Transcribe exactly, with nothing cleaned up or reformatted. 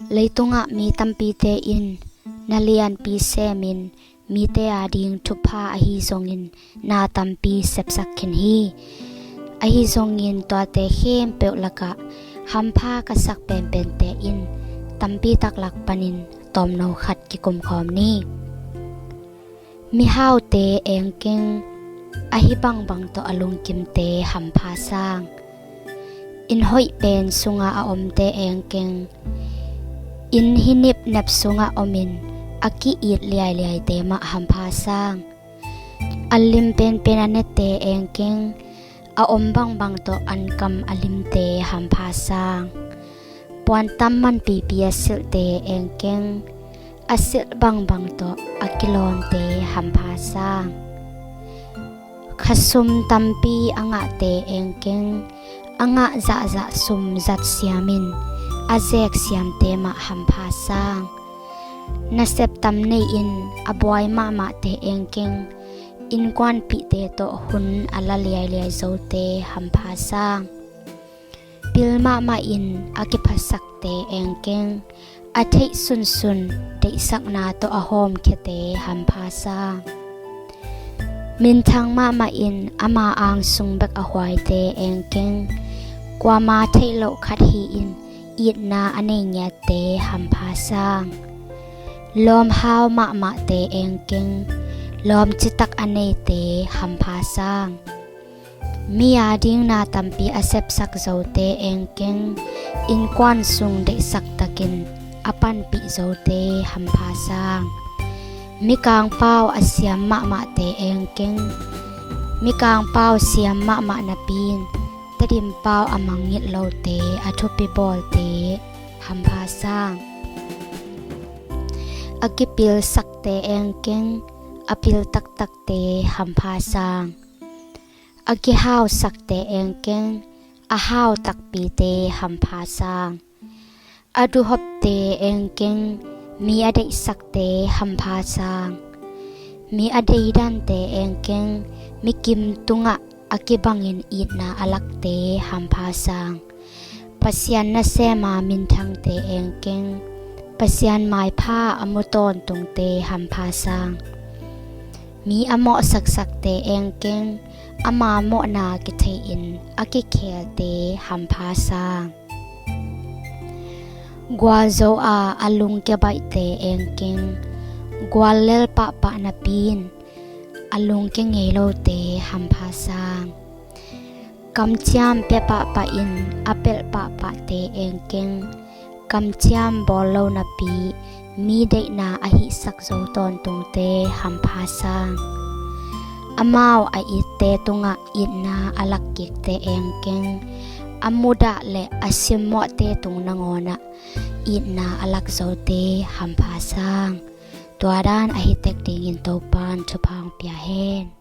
Leitungah mi tampite in na lianpi semin mite ading thupha ahi zongin na tampi sepsak khin hi. Ahi zongin tuate khempeuh lakah hampha ka sak penpente in tampi tak lak panin tawmno khat kikumkhawm ni. Mihaute engkeng, ahi bangbang tawh a lungkimte hampha sang. Inn hoih pen sunga a omte engkeng, inn hi nipnep sungah omin a ki-it liailiaite mah hampha sang. A lim penpen a nete engkeng, a om bangbang tawh ankam a limte hampha sang. Puantam manpipi a silhte engkeng, a silh bangbang tawh a kilawmte hampha sang. Khasum tampi a ngahte engkeng, a ngah zahzah sum zat siamin a zek siamte mah hampha sang. Nasep tam nei-in a buai mahmahte engkeng, innkuanpihte tawh hun a la liailiai zote hampha sang. Pil mahmah in a kiphasakte engkeng, a theih sunsun deihsakna tawh a hawmkhiate hampha sang. Minthang mahmah in ama angsung bek a huaite engkeng, kuama theih loh khat hi-in itna a nei ngiatte hampha sang. Lawmhau mahmahte engkeng, lawm citak a neite hampha sang. Mi ading na tampi a sepsak zote engkeng, innkuan sung deihsak takin a panpih zote hampha sang. Mikang pau a siam mahmahte engkeng, mikang pau siam mahmah napi-in Tedim pau a mangngilh lote a thupi bawlte hampha sang. A kipilsakte engkeng, a pil taktakte hampha sang. A kihausakte engkeng, a hau takpite hampha sang. A duhopte engkeng, mi a deihsakte hampha sang. Mi a deidante engkeng, mi kim tungah a kibangin itna a lakte hampha sang. Pasian nasema minthangte engkeng, Pasian maipha a mu tawntungte hampha sang. Mi a mawhsaksakte engkeng, ama mawhna kithei-in a kikhelte hampha sang. Gualzo a a lungkia baihte engkeng, guallel pahpah napi-in a lungkia ngei lote hampha sang. Kamciam pia pahpah in a pelh pahpahte engkeng, kamciam bawl lo napi mi deihna a hihsak zo tawntungte hampha sang. Amau a itte tungah itna a lakkikte engkeng, a mudah le a simmawhte tung nangawnah itna a lak zote hampha sang. Tua dan a hitek dingin Topan thupha hong pia hen.